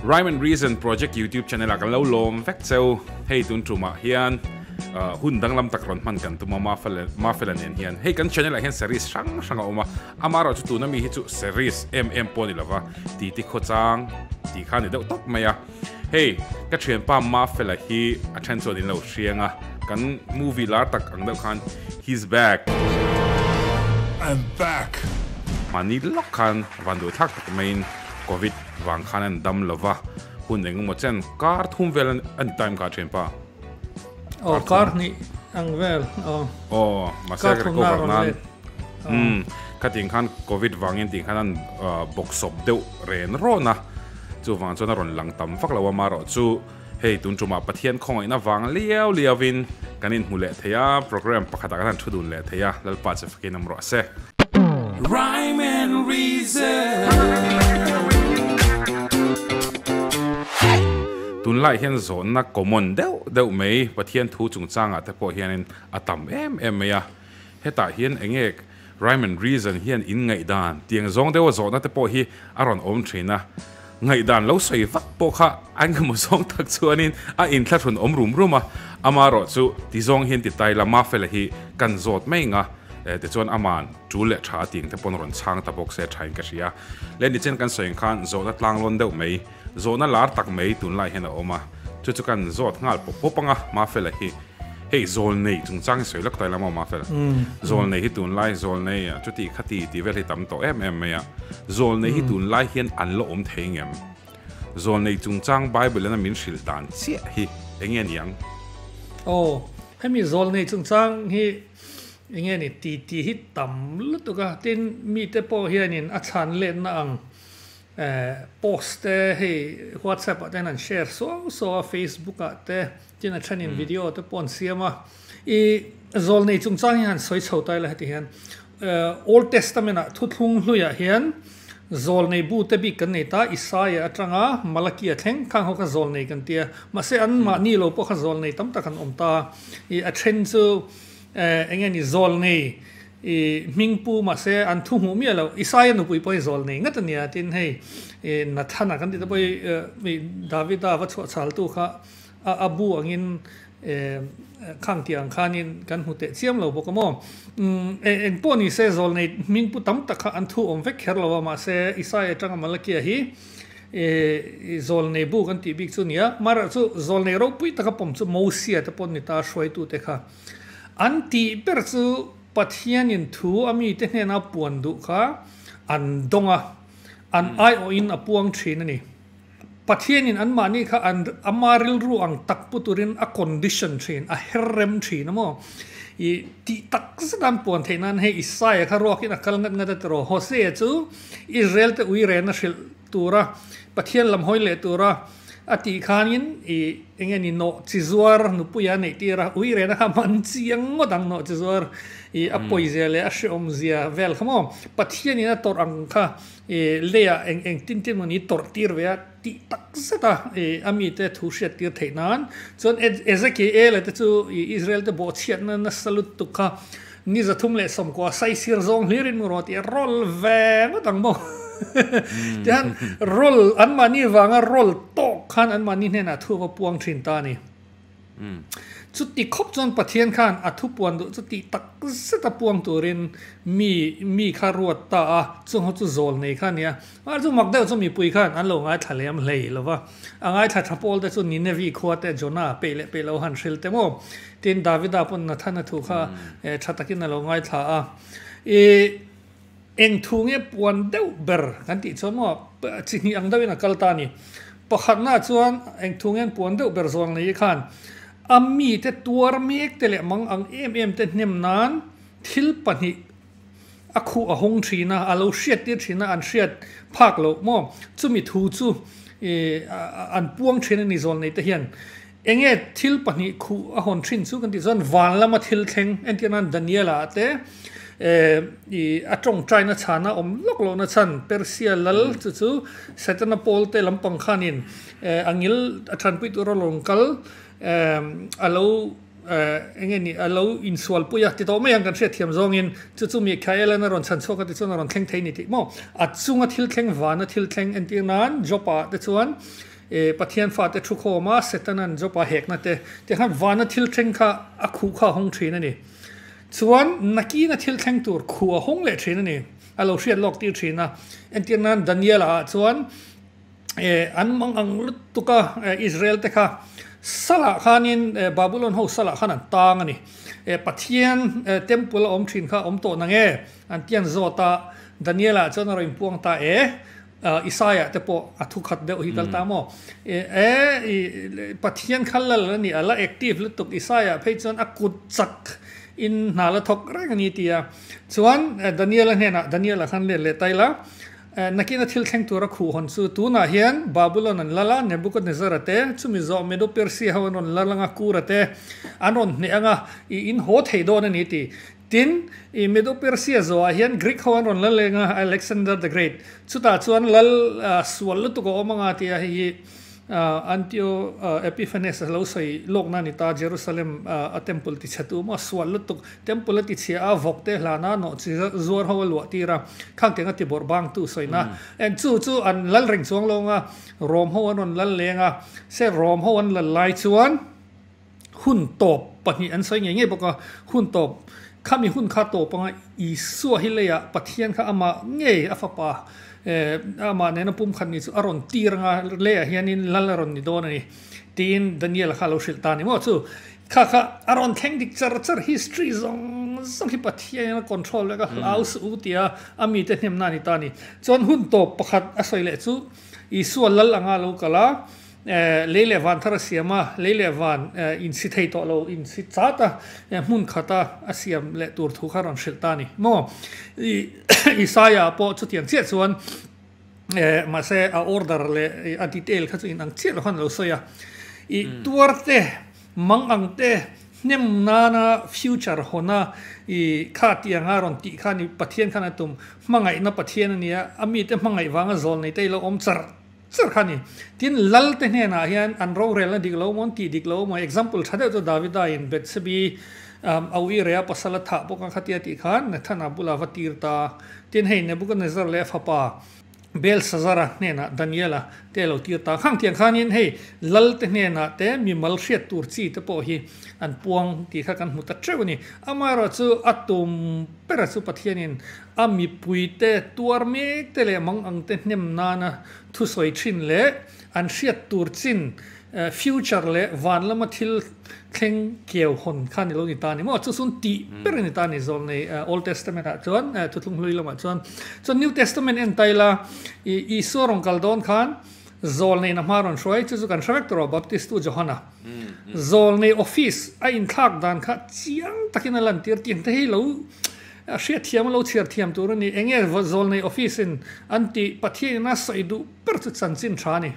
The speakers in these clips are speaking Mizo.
Rhyme and Reason Project YouTube channel ah kan lo lawm vek cheu. Hei tun tumah hian hun danglam tak rawn hman kan tum a Mafela nen hian. Hei kan channel ah hian series hrang hrang a awm a, amaherawh chu tuna mi hi chu series em em pawh a ni lova, titi khawchang tih kha a ni deuh tawp mai a. Hei ka thianpa Mafela hi a then chuan in lo hriang a, kan movie lar tak ang deuh khan He's back. I'm back. Mahni lawk khan van duh thlak tak maiin Covid vang khan an dam lova, hun eng emaw chen kar thum vel a ni time kha thianpa. Aw kar hnih ang vel aw. Aw mahse ka recover nan umm khatin khan Covid vangin tih khan an bawksawp deuh ren rawn a, chuvang chuan a rawn lang tam vak lo a marawh chu hei tun tumah Pathian khawngaihna vang liau liauin kan inhmu leh thei a, program pakhatah kan han thu dun leh thei a, Lalpa che fakin awm rawh se. Rhyme and reason. Tunlai hian zawhna common deuh deuh mai Pathian thu chungchangah te pawh hianin a tam em em mai a. Hetah hian eng nge rhyme and reason hian in ngaihdan tiang zawng deuha zawhna te pawh hi a rawn awm thin a. Ngaihdan lo sawi vak pawh kha a engemaw zawng tak chuanin a inthlahrun awm rum rum a. Amaherawh chu ti zawng hian ti tai la Mafela hi kan zawt mai ang a, tichuan aman tul leh tha a tih ang te pawn rawn chhang ta bawk se thain ka hria. Leh nichin kan sawi ang khan zawhna tlanglâwn deuh mai Zawhna lar tak mai tunlai hian a awm a, chu chu kan zawt nghal pawp pawp ang a, Mafela hi hei zawlnei chungchang hi sawi lawk ta ila maw Mafela? Zawlnei hi tunlai zawlnei chuti khati tih vel hi tam tawh em em mai a, zawlnei hi tunlai hian an la awm thei ngem? Zawlnei chungchang Bible in a min hrilh dan chiah hi eng nge niang? Aw, hemi zawlnei chungchang hi eng nge ni ti tih hi tam lutuk a, tin mite pawh hianin a chhan letna ang Post te hei WhatsApp ah te hian an share suau suau a, Facebook ah te tin a thenin video te pawh an siam a. I zawlnei chungchang hi han sawi chho ta ila heti hian Old Testament ah thuthlung hluiah hian zawlnei bu te bik kan nei ta, Isaiah atanga Malakia thleng khang ho kha zawlnei kan tia. Mahse anmahni lo pawh kha zawlnei tam tak an awm ta. I a then chu eng nge ni zawlnei I hming pu mahse an thu hmuh miah loh. Isaia nupui pawh hi zawl nei ngat a nia tin hei i Nathana kan tih te pawh hi i Davida va chhuah chhal tu kha a a bu angin khang tih ang khanin kan hmu teh chiam lo bawk a maw. Eng pawh ni se zawl nei hming pu tam tak kha an thu awm vek kher lo a mahse Isaia atanga Malakia hi i zawl nei bu kan tih bik chu nia. Amaherawhchu zawl nei ropui taka pawm chu Mosia te pawh an ni ta hruaitute kha. An tih ber chu Pathianin thu a mite hnena puan duh kha an dawng a, an aiawhin a puang thin a ni. Pathianin anmahni kha an ama rilru ang tak pu turin a condition thin, a her rem thin a maw? I tih tak zet an puan theih nan hei Isaia kha ruakin a kal ngat ngat a tiraw? Hosea chu Israel te uirena hrilh tura Pathian lam hawi leh tura A tih khanin i enge ni nawh chi zuar nupuia neih tir a, ui rena kha man chiang ngawt ang nawh chi zuar i a pawizia leh a hrehawmzia vel kha maw Pathianin a tawrh ang kha i leiah eng eng tin tin mawni tawrh tir ve a tih tak zet a i a mite thu hriat tir theih nan chuan Ezekiel-a te chu i Israel te bawhchhiatna nasa lutuk kha Ni 390 saisir zawng hlirin mu rawh tih a roll ve ngawt ang maw? Tihian roll anmahni vanga roll tawk khan anmahni hnenah thu a va puang thin ta a ni. Chuti khawp chuan Pathian khan a thu puan duh chu tih tak zeta puang turin mi mi kha ruat ta a, chung ho chu zawl nei kha a ni a. Mahse chu mak deuh chu mipui khan an lo ngaithla lem hlei lo va, a ngaithla tha pawl te chu Ninevi khua te Jonah peih leh peih lo han hril te maw? Tin, Davida pawn Nathana thu kha tha takin a lo ngaithla a. I eng thu nge puan deuh ber kan tih chuan maw chi hnih ang deuhin a kal ta a ni. Pakhatnaah chuan eng thu nge puan deuh ber zawn nei khan a mite tuar mek te leh mang ang em em te hnem nan thil pahnih a khuh a hawng thin a, a lo hriat tir thin a, an hriat phak loh maw? Chumi thu chu an puang thin a ni zawn nei te hian. Enge thil pahnih khuh a hawn thin chu kan tih chuan van lama thil thleng, entir nan Daniela ah te a tawngtaina chhana awm lawk lohna chhan Persia lal chu chu Setana pawl te lampang khanin a ngil a thanpui tura rawn kal a lo. Enge ni a lo insual pui a ti tawh mai ang kan hriat thiam zawngin chu chu Michael-an a rawn chhan chhuak a ti chuan a rawn thleng thei ni tih maw? A chunga thil thleng vana thil thleng entir nan Job-ah te chuan Pathian fate thu khawm a Setanan Job-a hekna te ti khan vana thil thleng kha a khuh kha a hawng thin a ni. Chuan nakina thil thleng tur khuh a hawng leh thin a ni. A lo hriat lawk tir thin a. Entir nan Daniel-a ah chuan an mang ang lutuk a, Israel te kha salah khanin Babylon ho salah khan an tang a ni. Pathian temple a awm thin kha awm tawh nang e an ti an zawt a, Daniel-a chuan a rawn inpuang ta e, Isaiah te pawh a thu khat deuh hi kal ta maw? E, Pathian kha lal a ni, a la active lutuk, Isaiah phei chuan a kut chak in hna la thawk reng a ni tia. Chuan Daniel-a hnenah, Daniel-a khan let leh ta ila, Nakina thil thleng tura khuh hawn chu tunah hian Babylon an lal a, Nebuchadnezzar-a te, chumi zawh Medo-Persia ho an rawn lal anga, Kura te an rawn hneh anga, i in haw thei dawn a ni ti. Tin, i Medo-Persia zawhah hian Greek ho an rawn lal leng a, Alexander the Great. Chutah chuan lal sual lutuk a awm anga tia hei hi Antio Epiphanes a lo sawi lawkna a ni ta, Jerusalem a temple tichhe tu maw, sual lutuk, temple a tichhia a, vawk te hlana nawh chi zuar ho a luah tir a, khang tiang a ti bawrh bang tu sawina. En chu chu an lal reng chuang lo anga, Rom ho an rawn lal leng a, se Rom ho an lal lai chuan hun tawp pahnih an sawi ngei ngei bawk a, hun tawp khami hun kha tawp anga Isua hi leiah Pathian kha amah ngei a fapa amah nena pumkhat ni chu a rawn tir anga leiah hianin lal a rawn ni dawn a ni tiin Daniel kha a lo hrilh ta a ni maw chu kha kha a rawn thleng dik char char history zawng zawng hi Pathian a control vek a hlau suh u tia a mite hnemna a ni ta a ni chuan hun tawp pakhat a sawi leh chu Isua lal anga a lo kal a. Lei leh van thar a siam a, lei leh van insi thei tawh lo, insi chat a, hmun khat a a siam leh tur thu kha rawn hrilh ta a ni maw? Isaiah pawh chutiang chiah chuan mahse a order leh a detail kha chu inang chiah lo khan a lo sawi a. I tuar te, mang ang te, hnem nana future hawna i kha tianga rawn tih kha ni Pathian khan a tum. Hmangaihna Pathian a nia, a mite hmangaih vanga zawl nei te i lo awm char. Char kha ni. Tin, Lal te hnenah hian an rorelna dik lo maw, an tih dik lo maw, example tha deuh chu Davida in Bethsebi a ui reh a, pasal a thah bawk a khatia tih khan Nathana bulah va tir ta. Tin, hei Nebuchadnezzar leh a fapa Belshazzar-a hnenah Daniel-a te a lo tir ta. Khang tiang khanin hei Lal te hnenah te mimal hriat tur chi te pawh hi an puang tih kha kan hmu ta teuh a ni. Amaherawhchu a tum bera chu Pathianin A mipuite tuar mek te leh mang ang te hnem nana thusawi thin leh an hriat tur chin future leh van lama thil thleng keu hawn kha ni lo ni ta ni maw? Chu chun tih ber a ni ta ni zawl nei Old Testament ah chuan Thuthlung Hlui lamah chuan chuan New Testament en ta ila i Isua rawn kal dawn khan zawl nei na hma rawn hruai chu chu kan hre vek tawh rawh Baptist tu Johana zawl nei office a inthlak dan kha chiang takin a lantir tih ang te hi lo A hriatthiam a lo chhiar thiam tur a ni. Enge Zawlnei office in an tih Pathian in a sawi duh ber chu chanchin tha a ni.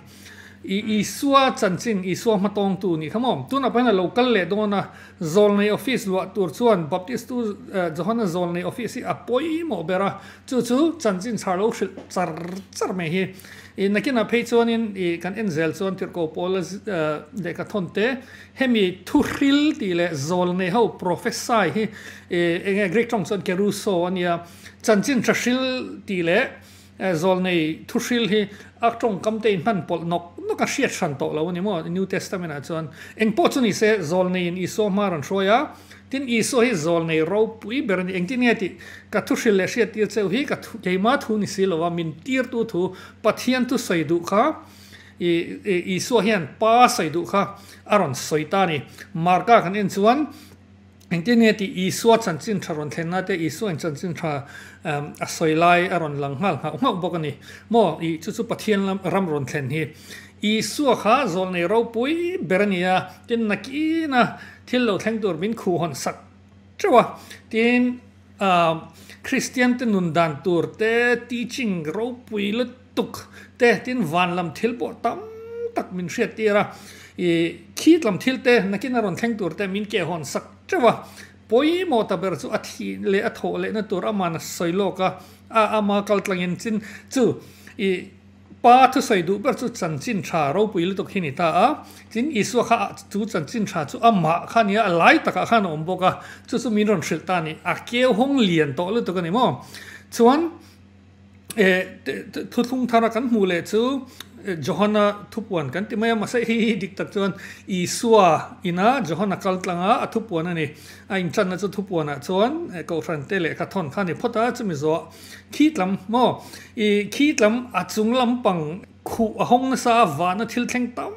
I Isua chanchin, Isua hmatawngtu nih kha maw? Tunah pawh hian a lo kal leh dawn a, Zawlnei office luah tur chuan Baptist tu Johana Zawlnei office hi a pawimawh ber a, chu chu chanchin chhar lo hrilh char char mai hi. I nakinah phei chuanin i kan en zel chuan Tirhkoh Paula lehkha thawn te, Hemi thuhril tih leh zawlnei ho prophesy hi enge Greek tawng chuan keruso a nia. Chanchin thahril tih leh zawlnei thuhril hi a tawngkam te inhman pawlh nawk nawk a hriat hran tawh lo a ni maw New Testament ah chuan. Engpawh chu ni se zawlneiin Isua hma rawn hruai a, tin Isua hi zawlnei ropui ber a ni. Engtin nge tih ka thuhril leh hriattir cheu hi ka keima thu ni si lo a, min tirtu thu Pathian thu sawi duh kha I Isua hian Pa sawi duh kha a rawn sawi ta a ni. Marka kan en chuan engtin nge tih Isua chanchin tha rawn thlenna te Isua in chanchin tha a sawi lai a rawn lang nghal nghauh nghauh bawk a ni. Maw i chu chu Pathian lam ram rawn thlen hi Isua kha zawlnei ropui ber a ni a, tin nakina thil lo thleng tur min khuhhawn sak teuh a, tin Kristian te nun dan tur te teaching ropui lutuk tuk te tin van lam thil pawh tam tak min hriat tir a, i khit lam thil te nakin a rawn thleng tur te min keh hawn sak teuh a, pawimawh ta ber chu a thih leh a thawh lehna tur aman a sawi lawk a, a ama kal tlangin chin chu i Pa thusawi duh ber chu chanchin tha ropui lutuk hi ni ta a, tin Isua kha chu chanchin tha chu amah kha nia a lai takah khan a awm bawk a, chu chu min rawn hrilh ta a ni, a keu hawng lian tawh lutuk a ni maw? Chuan thuthlung thara kan hmuh leh chu Johana thupuan kan ti mai a, mahse hei hi dik tak chuan Isua ina Johana kal tlanga a thupuan a ni, a intanna chu thupuanah chuan Kohhran te lehkha thawn kha a ni phawt a, chumi zawh Khi tlam maw? I khi tlam a chung lampang khuh a hawng nasa a, vana thil thleng tam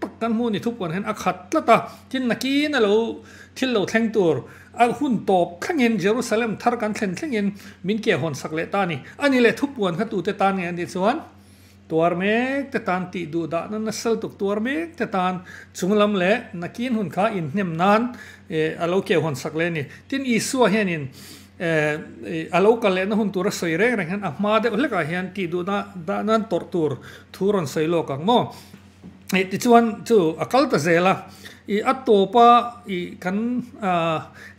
tak kan hmu ni thupuan hian a khat tlat a. Tin nakin a lo thil lo thleng tur a hun tawp thlengin Jerusalem thar kan thlen thlengin min ke hawn sak leh ta a ni. A ni leh thupuan kha tute tan nge a nih chuan tuar mek te tan tih duh dahna nasal tuk tuar mek te tan chung lam leh nakin hun kha inhnem nan a lo ke hawn sak leh a ni. Tin Isua hianin A lo kal lehna hun tur a sawi reng reng hian a hma deuh hlekah hian tih duhna dah nan tawrh tur thu rawn sawi lawk ang maw? Tichuan chu a kal ta zel a, i a tawpa i kan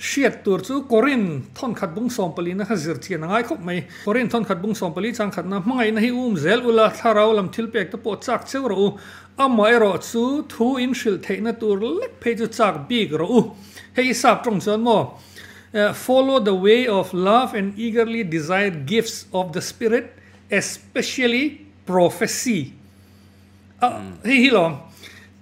hriat tur chu Korin thawnkhat bung sawmpalina kha zir chian a ngai khawp mai. Korin thawnkhat bung sawmpali changkhatna hmangaihna hi um zel ula, thlarau lam thil pek te pawh chak cheu rawh u, amaherawh chu thu in hrilh theihna tur lek phei chu chak bik rawh u. Hei i sap tawng chuan maw? Follow the way of love and eagerly desire gifts of the Spirit, especially prophecy. Hei hi lawm,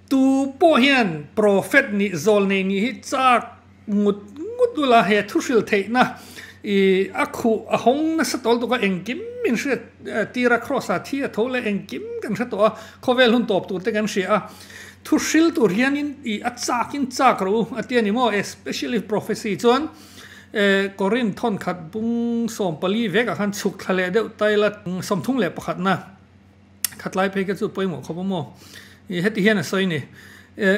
tu pawh hian prophet nih, zawlnei nih hi chak ngut ngut ula he thuhril theihna i a khuh a hawng nasa tawl tuk a, engkim min hriat tir a, cross ah thi a tho leh engkim kan hre tawh a, khawvel hun tawp tur te kan hria a. Thu hril tur hianin i a chakin chak rawh u a ti a ni maw? Especially prophecy chuan Korin thawnkhat bung 14 vekah khan chhuk thla leh deuh ta ila 31 na khatlai phei kha chu pawimawh khawp a maw? I heti hian a sawi ni.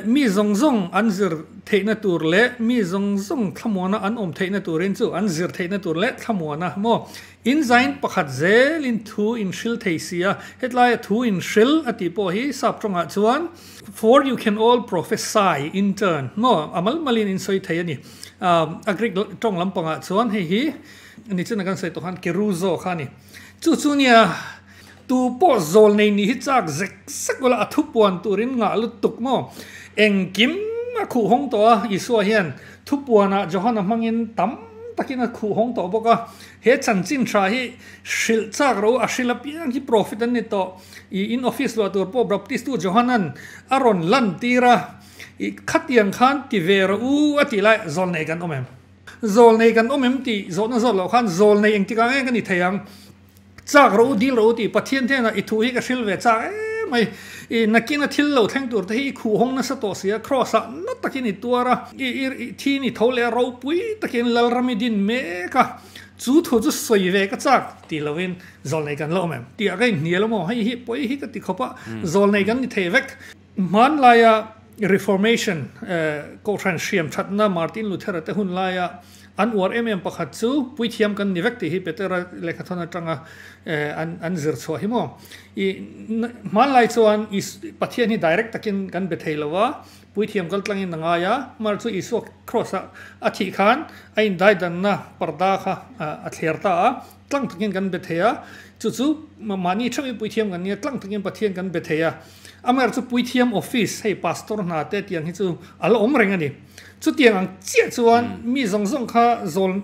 Mi zawng zawng an zir theihna tur leh mi zawng zawng thlamuana an awm theihna turin chu an zir theihna tur leh thlamuana maw? In zain pakhat zelin thu in hril thei si a, hetlaia thu in hril a tih pawh hi sap tawngah chuan For you can all prophesy in turn maw a mal malin in sawi thei a ni. A Greek tawng lampangah chuan hei hi nichina kan sawi tawh khan keruzo kha a ni. Chu chu nia tu pawh zawl nei nih hi chak zek zek ula a thupuan turin ngah lutuk maw engkim a khuh hawng tawh a, Isua hian thupuanah Johana hmangin tam takin a khuh hawng tawh bawk a. He chanchin tha hi hrilh chak ro a hrilh apiang hi profit an ni tawh. I in office luah tur pawh Baptist tu Johanan a rawn lan tir a, i khatiang khan ti ve rawh u a tih lai zawl nei kan awm em? Zawl nei kan awm em tih zawhna zawt loh khan zawl nei engtikah nge ka ni thei ang? Chak rawh u, dil rawh u tih Pathian hnenah i thu hi ka hrilh ve chak em mai. I nakina thil lo thleng tur te hi i khuh hawng nasa tawh si a, Kraws ah na takin i tuar a, i thi ni tho leh a ropui takin Lalram i din mek a, chu thu chu sawi ve ka chak ti lovin zawlnei kan la awm em tih ah ka inhnial a maw, hei hi pawi hi ka ti khawp a, zawlnei kan ni thei vek. Hmanlaia Reformation Kohhran hriam thatna Martin Luther-a te hun laia an uar em em pakhat chu puithiam kan ni vek tih hi Petera lehkhathawn atanga an zir chhuah hi maw. I hmanlai chuan Pathian hi direct takin kan be thei lo a, puithiam kal tlangin a ngai a, mar chu Isua cross-ah a thih khan a indaidanna parda kha a thler ta a, tlang takin kan be thei a, chu chu mahni theuhin puithiam kan nia, tlang takin Pathian kan be thei a. Amaherawhchu puithiam office hei pastor hna te tiang hi chu a la awm reng a ni. Chutiang ang chiah chuan mi zawng zawng kha zawl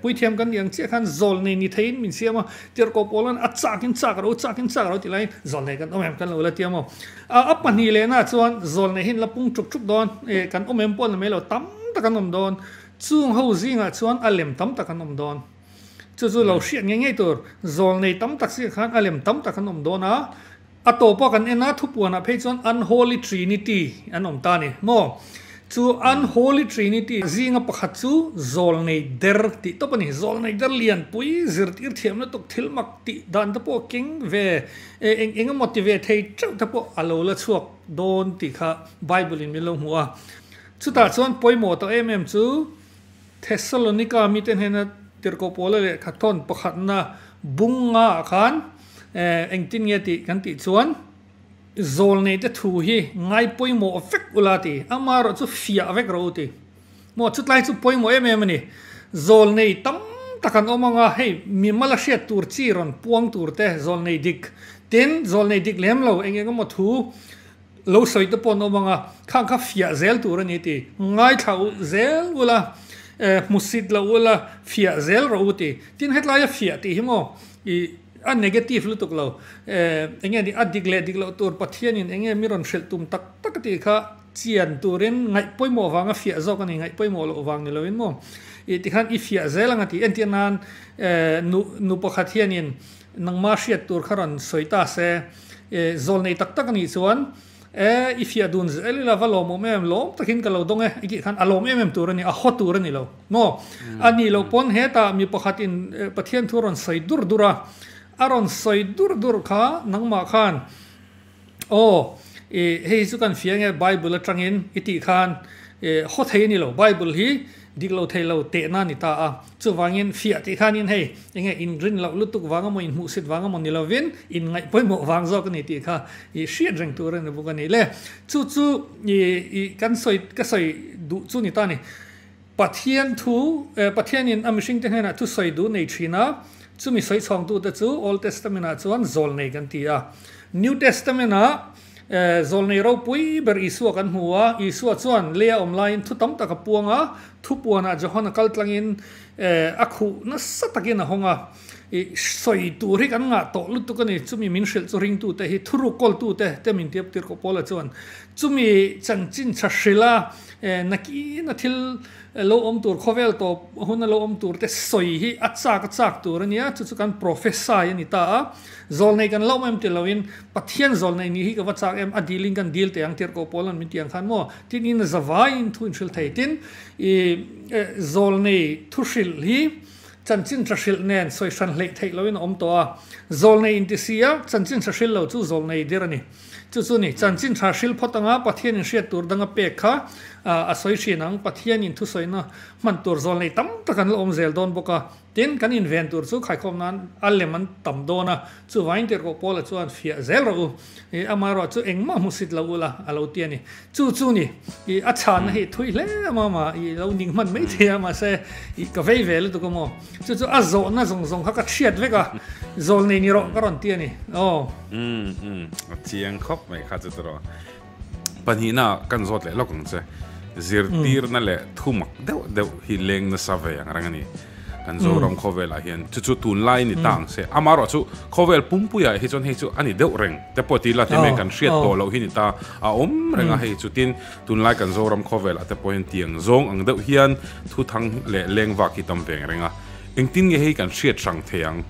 puithiam kan nih ang chiah khan zawl nei ni theiin min siam a, tirhkoh pawlan a chakin chak ro chakin chak ro ti laiin zawl nei kan awm em kan lo la tia maw. A pahnih lehna chuan zawl nei hi an la pung tuk tuk dawn kan awm em pawh an la mai lo tam tak an awm dawn. Chung ho zingah chuan a lem tam tak an awm dawn. Chu chu lo hriat ngei ngei tur zawl nei tam tak zingah khan a lem tam tak an awm dawn a. A tawpa kan en a, thupuanah phei chuan Unholy Trinity an awm ta a ni maw? Chu Unholy Trinity zinga pakhat chu Zawlnei Der tih tawp a ni. Zawlnei Der lianpui zirtir thiam lutuk thil mak tih dan te pawh keng ve, eng eng emaw ti ve thei teuh te pawh a lo la chhuak dawn tih kha Bible in min lo hmu a. Chutah chuan pawimawh tawh em em chu Thessalonica mite hnena tirhkoh pawla lehkha thawn pakhatna bung ngaah khan Engtin nge tih kan tih chuan zawlneite thu hi ngai pawimawh vek ula ti, amaherawh chu fiah vek rawh u ti. Maw chutlai chu pawimawh em em a ni. Zawlnei tam tak an awm ang a, hei mimal a hriat tur chi rawn puang tur te, zawlnei dik Tin, zawlnei dik lem lo eng eng emaw thu lo sawi te pawh an awm ang a, khang kha fiah zel tur a ni ti. Ngaithla u zel ula, hmusit lo ula, fiah zel rawh u ti. Tin, hetlaia fiah tih hi maw i a negative lutuk lo. Eng nge ni a dik leh dik loh tur Pathianin eng nge mi rawn hrilh tum tak tak a tih kha chian turin ngaih pawimawh vanga fiah zawk a ni, ngaih pawimawh loh vang ni loin maw i tikhan i fiah zel ang a ti. Entir nan nu nu pakhat hianin nangma hriat tur kha rawn sawi ta se, zawl nei tak tak a nih chuan e i fiah dun zel ila va lawmawm em, lawm takin ka lo dawng e i tih khan a lawm em em tur a ni, a haw tur a ni lo maw. A nih loh pawn hetah mi pakhatin Pathian thu a rawn sawi dur dur a, a rawn sawi dur dur kha nangmah khan Aw, i hei hi chu kan fia nge Bible atangin i tih khan i haw thei a ni lo, Bible hi dik lo thei lo tehna a ni ta a, chuvangin fiah tih khanin hei enge inrin loh lutuk vang emaw inhmuhsit vang emaw ni lovin inngaih pawimawh vang zawk a ni tih kha i hriat reng tur a ni bawk a ni le. Chu chu i i kan sawi ka sawi duh chu ni ta a ni. Pathian thu, Pathianin a mihringte hnenah thu sawi duh nei thin a, chumi sawi chhawngtute chu Old Testament-ah chuan Zawlnei kan ti a. New Testament-ah Zawlnei ropui ber Isua kan hmu a, Isua chuan leia awm laiin thu tam tak a puang a, thupuanah Johana kal tlangin a khuh nasa takin a hawng a. I sawi tur hi kan ngah tawh lutuk a ni, chumi min hrilh chu ringtute hi thuruk kawltute te min tiap tir kawh Paula chuan chumi chanchin tha hrilh a, Nakina thil lo awm tur, khawvel tawp huna lo awm tur te sawi hi a chak a chak tur a nia, chu chu kan prophesy a ni ta a. Zawlnei kan lo em ti loin Pathian zawlnei nih hi ka va chak em, a dilin kan dil teh ang tirhkoh pawl an min ti ang khan maw, tin in zavaiin thu inhrilh thei. Tin, i zawlnei thuhrilh hi chanchin tha hrilh nen sawi hran hleih theih loin a awm tawh a. Zawlnei inti si a, chanchin tha hrilh lo chu zawlnei dir a ni. Chu chu ni, chanchin tha hril phawt anga Pathianin hriat tur danga pek kha a sawi thin ang. Pathianin thusawiina hman tur zawl nei tam tak an la awm zel dawn bawk a. Tin, kan inven tur chu khaikhawm nan a lem an tam dawn a. Chuvangin tirhkoh Paula chuan fiah zel rawh u. I amaherawh chu engmah hmusit lo ula a lo ti a ni. Chu chu ni, i a chhanna hi thui hle a mama, i lo ning hman mai thei a, mahse i ka vei ve lutuk a maw. Chu chu a zawhna zawng zawng kha ka thiat vek a, zawl nei ni rawh ka rawn ti a ni. Aw. Umm umm, a chiang khawp mai kha chu tawh. Pahnihna kan zawt leh lawk ang che. Zirtirna leh thumak deuh deuh hi leng nasa ve ang reng a ni. Kan Zoram khawvelah hian chu chu tunlai ni ta ang se. Amaherawh chu khawvel pumpuiah hi chuan hei chu a ni deuh reng te pawh ti ila ti mai kan hriat tawh loh hi ni ta a awm reng a hei chu tin tunlai kan Zoram khawvelah te pawh hian tiang zawng ang deuh hian thuthang leh leng vak hi tam veng reng a. Engtin nge hei kan hriat hrang thei ang?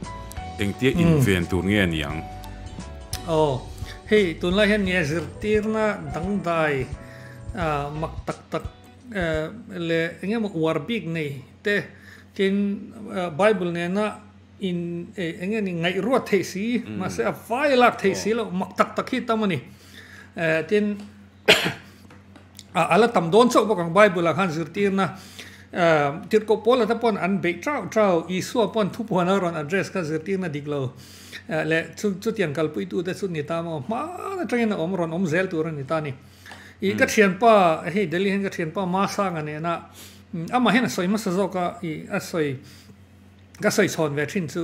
Engtia inven tur nge a ni ang? Aw, hei tunlai hian nge zirtirna dangdai mak tak tak leh eng emaw uar bik nei te tin Bible nena in eng nge ni ngaihruat theih si mahse a vai a lak theih si loh mak tak tak hi tam a ni. Tin a la tam dawn chauh bawk ang Bible ah khan zirtirna Tirhkoh Paula te pawn an beih chau chau Isua pawn thupuan a rawn address kha zirtirna dik lo leh chu chutiang kalpuitu te chu ni ta maw hmaan atangin a awm rawn awm zel tur a ni ta a ni. I ka thianpa hei Delhi hian ka thianpa Masanga nena amah hian a sawi hmasa zawk a i a sawi ka sawi chhawn ve thin chu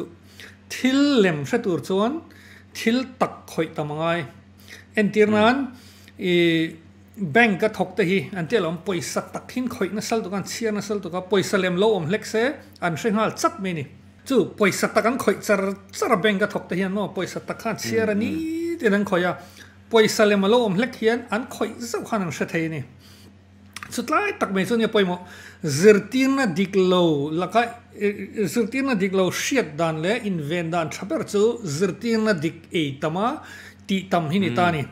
thil lem hre tur chuan thil tak khawih tam a ngai. Entir nan i bank a thawk te hi an tia lo pawisa tak hin khawih nasal tuk a an chhiar nasal tuk a pawisa lem lo awm hlek se an hre nghal chat mai a ni. Chu pawisa tak an khawih char char a bank a thawk te hian maw pawisa tak kha an chhiar a ni tiin an khawih a. Pawisa lem a lo awm hlek hian an khawih zauh khan an hre thei a ni. Chutlai tak mai chu nia pawimawh, zirtirna dik lo laka zirtirna dik lo hriat dan leh inven dan tha ber chu zirtirna dik ei tam a tih tam hi ni ta a ni.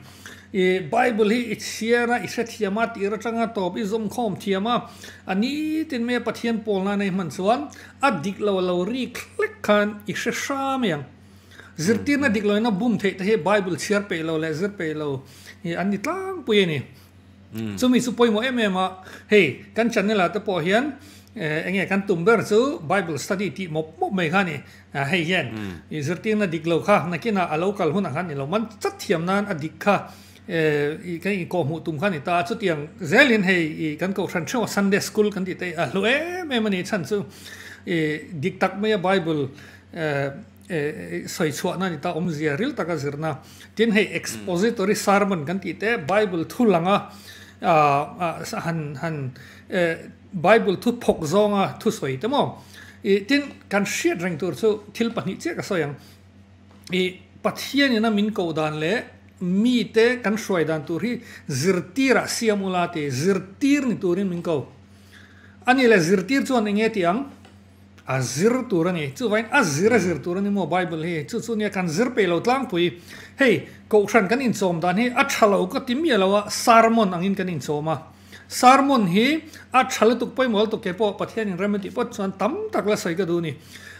I Bible hi i chhiar a, i hrethiam a, tir atanga tawp i zawmkhawm thiam a, a nitin mai a Pathian pawl nana i hman chuan a dik lo a lo rik hlek khan i hre hra mai ang. Zirtirna dik loin a bum theih te hi Bible chhiar peih lo leh zir peih lo hi an ni tlangpui a ni. Chumi chu pawimawh em em a, hei kan channel ah te pawh hian eng nge kan tum ber chu Bible study tih mawp mawp mai kha a ni. Hei hian i zirtirna dik lo kha nakinah a lo kal hunah khan i lo man chat thiam nan a dik kha i kan inkawhhmuh tum kha a ni ta a. Chutiang zelin hei i kan kohhran theuh a Sunday school kan tih te hi a hlu em em a ni chhan chu i dik tak maia Bible. sawi chhuahna a ni ta, awmzia ril taka zirna. Tin, hei expository sermon kan tih te, Bible thu langa han han Bible thu phawk zawnga thu sawi te maw? Ih, tin, kan hriat reng tur chu thil pahnih chiah ka sawi ang. Ih, Pathianina min koh dan leh mite kan hruai dan tur hi zirtirah siam ula ti, zirtir ni turin min ko. A nih leh zirtir chuan eng nge tih ang? A zir tur a ni. Chuvain a zir a zir tur a ni maw Bible hi? Chu chu nia kan zir peih lo tlangpui. Hei, Kohhran kan inchawm dan hi a tha lo ka ti miah lo a, sermon angin kan inchawm a. Sermon hi a tha lutuk pawimawh lutuk ke pawh Pathianin rem a tih pawt chuan tam tak la sawi ka duh a ni.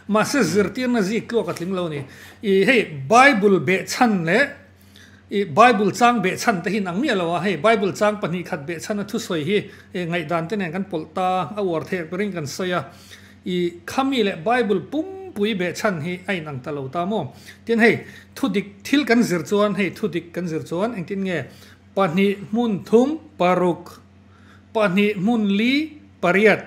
Mahse zirtirna zik tluak a tling lo a ni. Ih hei Bible behchhan leh ih Bible chang behchhan te hi in ang miah lo a, hei Bible chang pahnih khat behchhan a thusawi hi ih ngaihdan te nen kan pawlh ta a uar theih berin kan sawi a. Ih khami leh Bible pumpui behchhan hi a inang ta lo ta maw? Tin hei thudik thil kan zir chuan hei thudik kan zir chuan engtin nge Pahnih hmun thum paruk, pahnih hmun li pariat,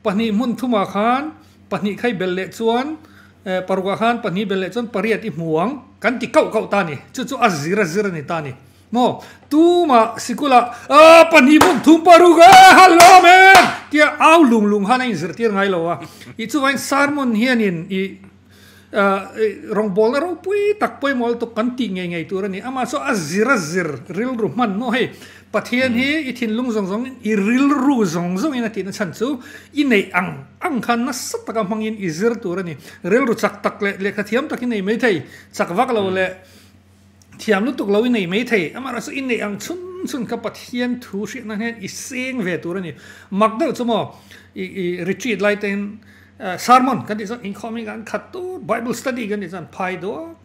pahnih hmun thumah khan pahnih khai belh leh chuan parukah khan pahnih belh leh chuan pariat i hmu ang kan ti kauh kauh ta a ni. Chu chu a zir a zir a ni ta a ni. Maw? Tumah sikulah aaa pahnih hmun thum paruk aaa hallo men tia au lung lung khan a inzirtir ngai lo a. Ih chuvangin sermon hianin ih Rawngbawlna ropui tak pawimawh lutuk kan tih ngei ngei tur a ni. Amah chu a zir a zir rilru hman maw hei. Pathian hi i thinlung zawng zawng in i rilru zawng zawng in a tihna chhan chu i neih ang ang khan nasa taka hmangin i zir tur a ni. Rilru chak tak leh lehkha thiam tak i nei mai thei, chak vak lo leh thiam lutuk lo i nei mai thei. Amaherawhchu chu i neih ang chhun chhun kha Pathian thu hriatna hian i seng ve tur a ni. Mak deuh chu maw i retreat lai te in Sermon kan tih chuan inkhawm hi kan khat tur, Bible study kan tih chuan phai duak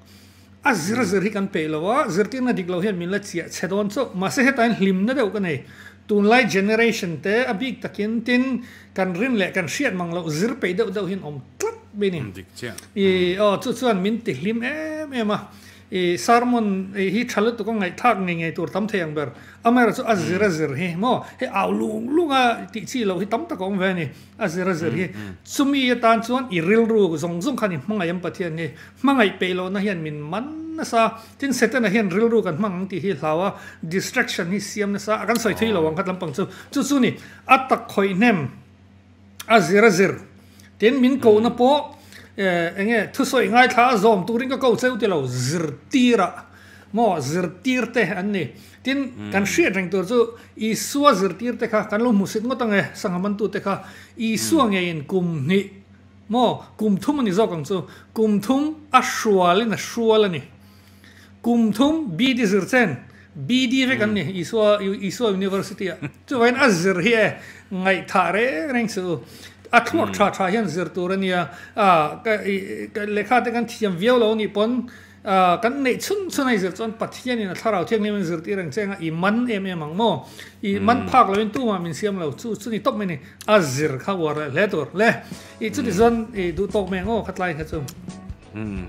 a zir zir hi kan peih lo a, zirtirna dik lo hian min la chiah chhe dawn chauh. Mahse hetah hian hlimna deuh ka nei. Tunlai generation te a bik takin tin kan rin leh kan hriat mang loh zir peih deuh deuh hian awm tlat mai a ni. Dik chiah. I aw chu chuan min ti hlim em em a. I sermon hi tha lutuk a ngaihthlak ngei ngei tur tam thei ang ber. Amaherawhchu a zir a zir hi maw hei au lung lung a tih chi loh hi tam tak a awm ve a ni. A zir a zir hi chumi atan chuan i rilru zawng zawng khan i hmangaih ang Pathian hi hmangaih peih lohna hian min man nasa. Tin Setana hian rilru kan hmang ang tih hi hlau a, distraction hi siam nasa a kan sawi thui lo ang khat lampang chu. Chu chu ni a tak khawih hnem a zir a zir. Tin min kohna pawh eng nge thusawi ngaithla a zawm turin ka ko cheu ti lo zirtir ah maw zirtir te an ni. Tin, kan hriat reng tur chu Isua zirtirte kha kan lo hmusit ngawt ang e, sangha mantute kha Isua ngeiin kum hnih maw, kum thum a ni zawk ang chu, kum thum a hrualin a hrual a ni. Kum thum BD zir chen, BD vek an ni Isua Isua University ah. Chuvangin a zir hi e ngaihthah reng reng suh u. A thluak tha tha hian zir tur a nia, a lehkha te kan thiam viau lo anih pawn Kan neih chhun chhun a i zir chuan Pathianin a Thlarau Thianghlim in zirtir ang che anga i man em em ang maw? I man phak loin tumah min siam lo, chu chu ni tawp mai ni. A zir kha uar leh hle tur le. I chuti chuan i duh tawk mai ang aw khatlai kha chu. Umm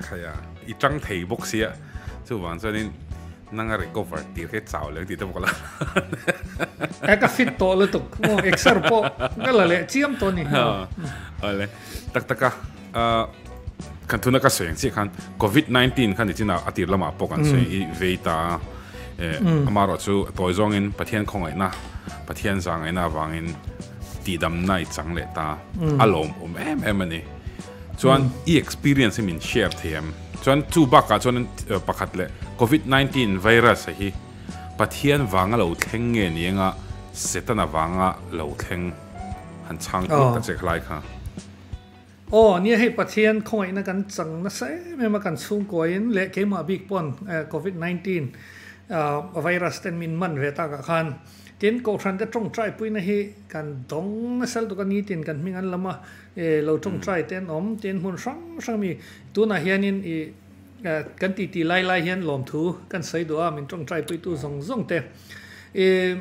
khaia i tang thei bawk sia chuvang chuanin nanga recover tir kha i chau leh ang tih te bawk la. E ka fit tawh lutuk maw exer pawh ka la leh chiam tawh a ni. Awle tak tak a. Kan thuna ka sawi ang chiah khan Covid 19 khan nichin a tir lamah pawh kan sawi i vei ta a amaherawh chu tawi zawngin Pathian khawngaihna Pathian zangaihna avangin tihdamna i chang leh ta a lawmawm em em a ni. Chuan i experience hi min share thei em? Chuan chu bakah chuan pakhat leh Covid 19 virus a hi Pathian vanga lo thleng nge ni anga Setana vanga lo thleng han chhang tur ta che khalai kha. Aw, nia hei Pathian khawngaihna kan chang nasa em em a kan chhungkuain leh keimah bik pawn Covid 19 virus ten min man ve takah khan tin Kohhran te tawngtai puina hi kan dawng nasa lutuk a nitin kan hming an lam a lo tawngtai te an awm tin hmun hrang hrang mi tunah hianin i kan titi lai lai hian lawmthu kan sawi duh a min tawngtai puitu zawng zawng te i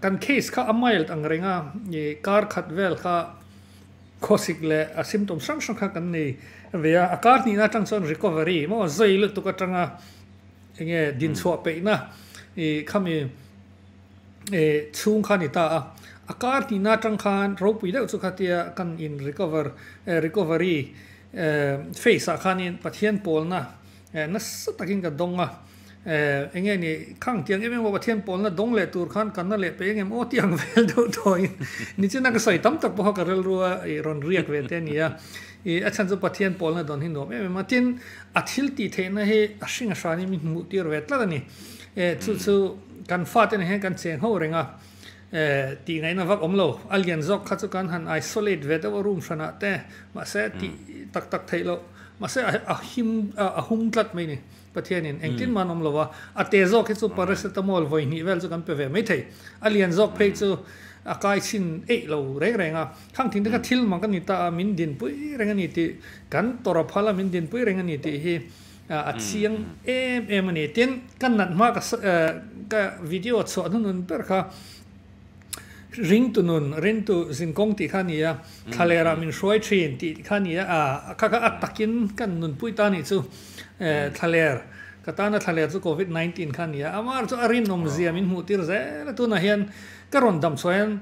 kan case kha a mild ang reng a i kar khat vel kha Khawsik leh a symptom hrang hrang kha kan nei ve a, a kar hnihna atang chuan recovery maw zai lutuk atanga enge dinchhuah peihna ih khami ih chhung kha a ni ta a, a kar hnihna atang khan ropui deuh chu khatia kan in recover recovery. Face ah khanin Pathian pawlna nasa takin ka dawng a, enge ni khang tiang em em aw Pathian pawlna dawng leh tur khan ka na leh pe engem aw tih ang vel deuh tawhin nichina ka sawi tam tak pawha ka rilru a i rawn riak ve te a ni a, i a chhan chu Pathian pawlna dawn hi nuam em em a, tin a thil tih theihna hi a hring a hranin min hmuh tir ve tlat a ni, chu chu kan fate nen hian kan cheng ho reng a. Tih ngaihna vak awm lo. A lian zawk kha chu kan han isolate ve deuh a room hranah te, mahse tih tak tak theih loh. Mahse a him a hum tlat mai ni Pathianin engtin mah an awm lo a. A te zawk hi chu paracetamol vawi hnih vel chu kan pe ve mai thei. A lian zawk phei chu a kai chhin eih lo reng reng a. Khang thing te kha thil mak a ni ta a, min dinpui reng a ni tih kan tawrh a phal a, min dinpui reng a ni tih hi a chiang em em a ni. Tin, ka nat hma ka ka video chhuah hnunun ber kha ringtu nun, rintu zinkawng tih kha a ni a, thlalerah min hruai thin tih kha a ni a, a kha kha a takin kan nunpui ta nih chu thlaler, ka tana thlaler chu covid 19 kha a ni a, amah chu a rinawmzia min hmuh tir zel a, tunah hian ka rawn dam chhuah hian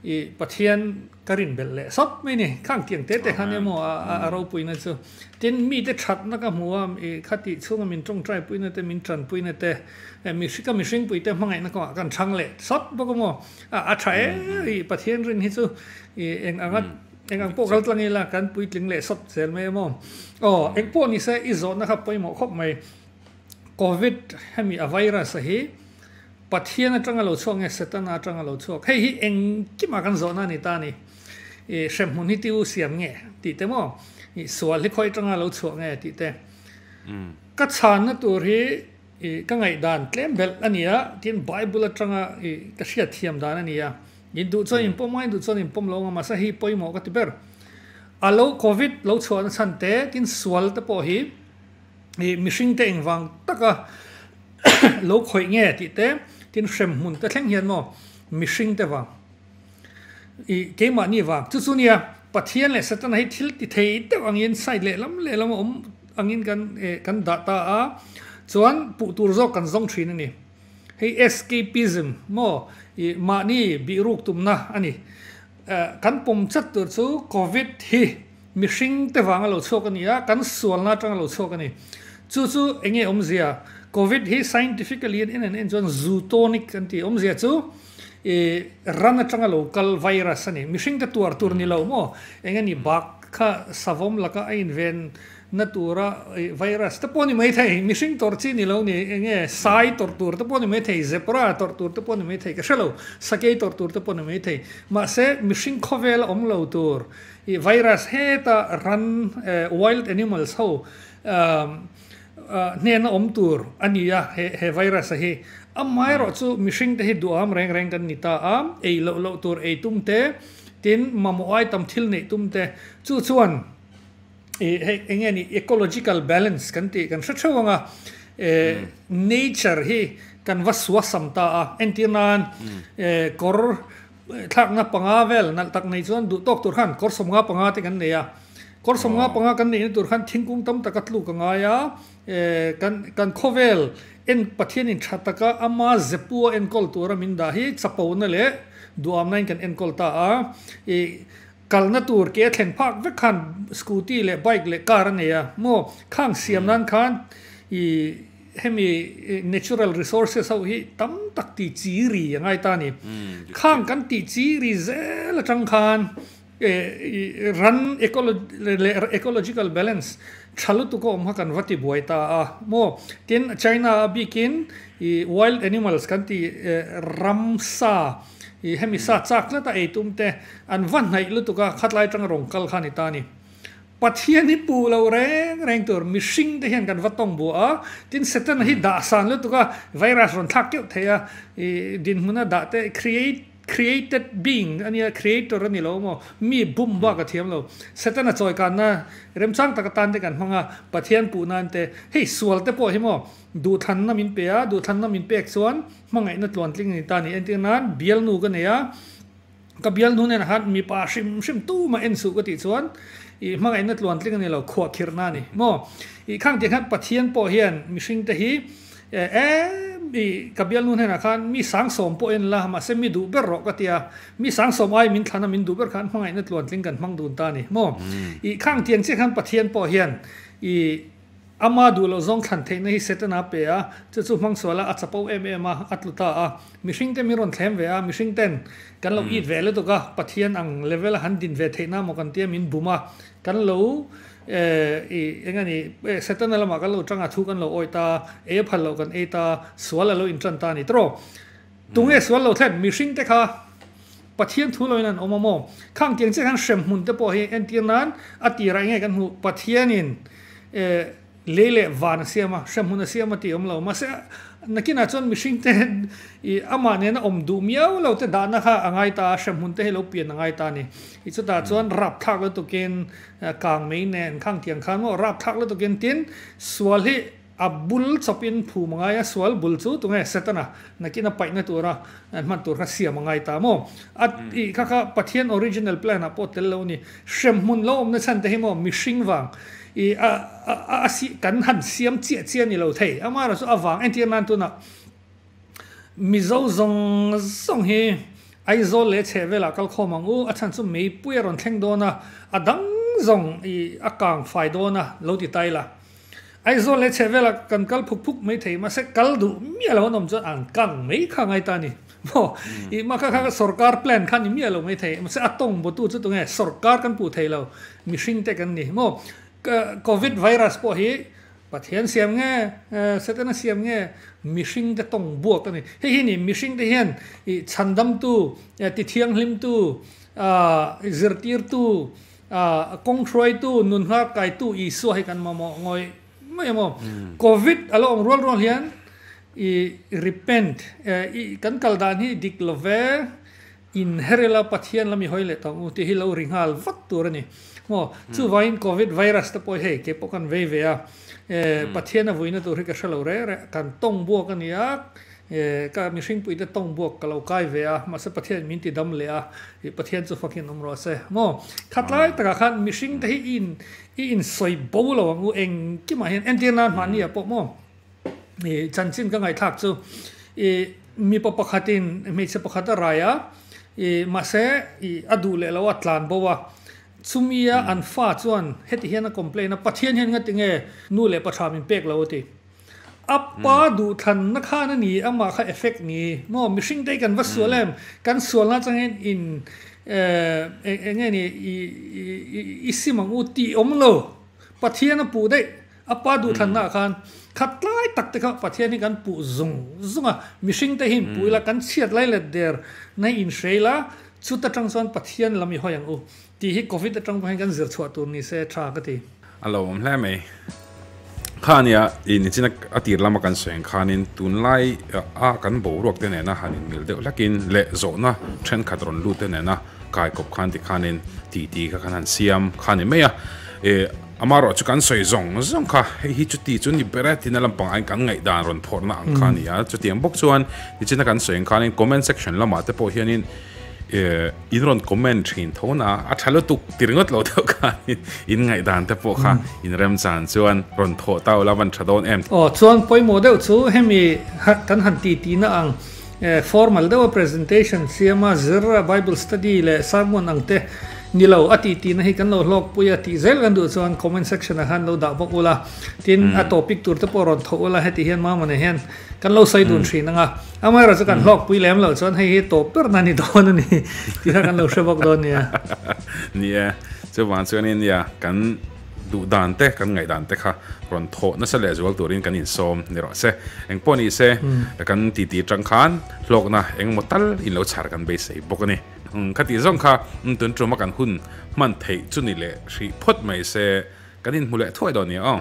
i Pathian Ka rin belh leh sawt mai ni. Khang tiang te te khan emaw a ropuina chu. Tin, mite thatna ka hmu a, i khatih chhunga min tawngtai puina te, min tanpuina te, ka mihringpui te hmangaihna kawngah kan chhang leh sawt bawk emaw. A tha e, i Pathian rin hi chu i eng anga eng ang pawh kal tlang ila kan puitling leh sawt zel mai emaw. Aw, eng pawh ni se i zawhna kha pawimawh khawp mai. Covid hemi a virus a hi Pathian atanga lo chhuak nge Setana atanga lo chhuak? Hei hi engkimah kan zawhna a ni ta a ni. I hremhmun hi tiu siam nge tih te maw? I sual hi khawi atanga lo chhuah nge tih te. Ka chhanna tur hi i ka ngaihdan tlem belh a ni a, tin Bible atanga i ka hriatthiam dan a ni a. In duh chuan in pawm a, in duh chuan in pawm lo ang a, mahse hei hi pawimawh ka ti ber. A lo Covid lo chhuahna chhan te, tin sual te pawh hi I mihringte engvang taka lo khawih nge tih te, tin hremhmun te thleng hian maw mihringte vang i keimahni vang chu chu nia Pathian leh Setana hi thil ti thei deuh angin side lehlam lehlam a awm angin kan kan dah ta a, chuan puh tur zawk kan zawng thin a ni. Hei escapism maw i mahni bihruk tumna a ni. Kan pawm chat tur chu Covid hi mihring te vanga lo chhuak a ni a, kan sualna atanga lo chhuak a ni. Chu chu eng nge awmzia? Covid hi scientifically an en an en chuan zootonic an ti. Awmzia chu i ran atanga lo kal virus a ni. Mihring te tuar tur ni lo maw? Eng a ni bak kha savawm laka a inven na tura virus te pawh ni mai thei, mihring tawrh chi ni lo ni, eng nge sai tawrh tur te pawh ni mai thei, zebra tawrh tur te pawh ni mai thei, ka hre lo, sakei tawrh tur te pawh ni mai thei. Mahse, mihring khawvela awm lo tur i virus heta ran wild animals ho hnena awm tur a ni a, he he virus a hi. Amaherawh chu mihring te hi duham reng reng kan ni ta a, ei loh loh tur ei tum te, tin mamawh ai tam thil neih tum te, chu chuan hei eng nge ni ecological balance kan tih kan hre theuh ang a, nature hi kan va suasam ta a, entir nan kawr thlakna panga vel nalh tak nei chuan duh tawk tur khan kawr sawmnga panga te kan nei a, kawr sawmnga panga kan neihna tur khan thingkung tam tak a tluk a ngai a, kan kan khawvel en Pathianin tha taka ama zepua enkawl tura min dah hi chapona leh duhamnain kan enkawl ta a, ih Kalna tur ke a thlen phak vek khan scooty leh bike leh car a nei a maw? Khang siam nan khan i hemi natural resources ho hi tam tak tih chi ri a ngai ta a ni. Khang kan tih chi ri zel atang khan ran leh ecological balance tha lutuk a awm kha kan va ti buai ta a maw? Tin, China a bikin i wild animals kan tih ramsa I hemi sa chak tlat a ei tum te an va hnaih lutuk a, khatlai atanga rawn kal kha a ni ta a ni. Pathian hi puh lo reng reng tur mihring te hian kan va tawng buah a, tin Setana hi dah san lutuk a, virus rawn thlak keuh thei a, i dinhmuna dah te create created being a nia, creator a ni lo maw, mi bum bak a thiam lo. Setana chawikanna remchang tak atan te kan hmang a, Pathian puh nan te, hei sual te pawh hi maw duhthlanna min pe a, duhthlanna min pek chuan Hmangaihna tluantling a ni ta a ni. Entir nan bialnu ka nei a, ka bialnu nen khan mipa hrim hrim tumah en suh ka tih chuan ih hmangaihna tluantling a ni lo, khuahkhirhna a ni maw? Ih khang tih khan Pathian pawh hian mihringte hi E mi ka bialnu hnenah khan mi sang sawm pawh en la, mahse mi duh ber rawh ka ti a, mi sang sawm ai min thlan a min duh ber khan hmangaihna tluantling kan hmang dun ta a ni maw? I khang tiang chiah khan Pathian pawh hian i ama duh loh zawng thlan theihna hi Setana a pe a, chu chu hmang sual a, a chapo em em a, a tlu ta a. Mihring te min rawn thlem ve a, mihring ten kan lo it ve lutuk a, Pathian ang level a han din ve theihna maw kan tia min bum a, kan lo i eng a ni Setana lamah kan lo tang a, thu kan lo awih ta, ei a phal loh kan ei ta, sual a lo intan ta a ni tawh. Tunge sual lo thlen? Mihring te kha Pathian thu loin an awm a maw? Khang tiang chiah khan hremhmun te pawh hi entir nan a tirah enge kan hmuh Pathianin lei leh van a siam a, hremhmun a siam a tih awm lo. Mahse nakinah chuan mihring te i amah nena awm duh miau lo te dahna kha a ngai ta a, hremhmun te hi lo pian a ngai ta a ni. I chutah chuan rapthlak lutukin kang mei nen khang tiang khan maw rapthlak lutukin tin sual hi A bul chawpin phum a ngai a, sual bul chu tunge Setana nakin a paihna tura hman tur kha siam a ngai ta maw? A tih kha kha Pathian original plan ah pawh tel lo a ni. Hremhmun lo awmna chhan te hi maw mihring vang i a a a kan han siam chiah chiah a ni lo thei. Amaherawhchu a vang entir nan tunah Mizo zawng zawng hi Aizawl leh chhehvelah kal khawm ang u, a chhan chu meipui a rawn thleng dawn a, a dang zawng i a kang fai dawn a lo ti ta ila. Aizawl leh chhehvelah kan kal phuk phuk mai thei mahse kal duh miah lo an awm chuan an kang mai kha ngai ta a ni. Maw i mah kha kha sorkar plan kha ni miah lo mai thei mahse a tawng bawtu chu tunge sorkar kan puh thei lo mihring te kan ni maw covid virus pawh hi Pathian siam nge Setana siam nge mihring te tawng buak a ni. Hei hi ni mihring te hian i chhandamtu tithianghlimtu zirtirtu A kawng hruaitu, nun nghak kaitu Isua hi kan mamawh ngawih ngawih a maw? Covid a lo awm rual rual hian i repent, i kan kal dan hi dik lo ve, inher ila Pathian lam i hawi leh tawh ang u tih hi lo ri nghal vat tur a ni. Maw? Chuvangin Covid virus te pawh hi hei kei pawh kan vei ve a, Pathian a vuina tur hi ka hre lo reh reh, kan tawng buak a ni a, E, ka mihringpui te tawng buak ka lo kai ve a, mahse Pathian min ti dam leh a, i Pathian chu fakin awm rawh se. Maw? Khatlai takah khan mihring te hi i in i insawi bo lo ang u engkimah hian entir nan mahni ah pawh maw i chanchin ka ngaihthlak chu i mipa pakhatin hmeichhe pakhat a rai a, i mahse i a duh leh lo a tlan bo a, chumia an fa chuan heti hian a complain a, Pathian hian ngati nge nu leh pa tha min pek lo a ti. A pa duhthlanna khan a ni, amah kha effect ni maw? Mihring te hi kan va sual em? Kan sualna atangin in eng nge ni i sim ang u tih awm lo. Pathian a puh daih, a pa duhthlanna ah khan khat tlai tak te kha Pathian hi kan puh zung zung a, mihring te hi in puh ila kan chhiat lai let der na hi in hre ila, chuta tang chuan Pathian lam i hawi ang u Tih hi Covid atang pawh hian kan zir chhuah tur ni se tha ka ti. A lo awm hle mai. Kha nia i nichin a tir lama kan sawi ang khanin tunlai a kan boruak te nena han inmil deuh hlakin leh zawhna thenkhat rawn lut te nena kai kawp khan ti khanin titi kha kan han siam kha ni mai a. E amarawh chu kan sawi zawng zawng kha hei hi chuti chu ni ber e tina lampang aiin kan ngaihdan rawn phawrhna ang kha a ni a. Chutiang bawk chuan nichina kan sawi ang khanin comment section lamah te pawh hianin In rawn comment thin tho na a tha lutuk ti ringawt lo deuh khan in ngaihdan te pawh kha in remchan chuan rawn thawh ta ula van tha dawn em. Aw chuan pawimawh deuh chu hemi kan han ti tihna ang formal deuha presentation siama zir a bible study leh sermon ang te ni lo a ti tihna hi kan lo hlawkpui a tih zel kan duh chuan comment section ah khan lo dah bawk ula tin a topic tur te pawh rawn thawh ula heti hian mamawh nei hian Kan lo sawi dun thin ang a, amaherawh chu kan hlawkpui lem loh chuan hei hi tawp ber na ni dawn a ni tih kha kan lo hre bawk dawn nia. Ni e, chuvang chuanin nia kan duh dan te, kan ngaihdan te kha rawn thawh nasa leh zual turin kan insawm ni rawh se. Engpawh ni se, kan titi atang khan hlawkna engemaw tal in lo chhar kan beisei bawk a ni. Khatih zawng kha tun tuma kan hun hman theih chu ni leh hrih phawt mai se, kan inhmu leh thuai dawn nia aw.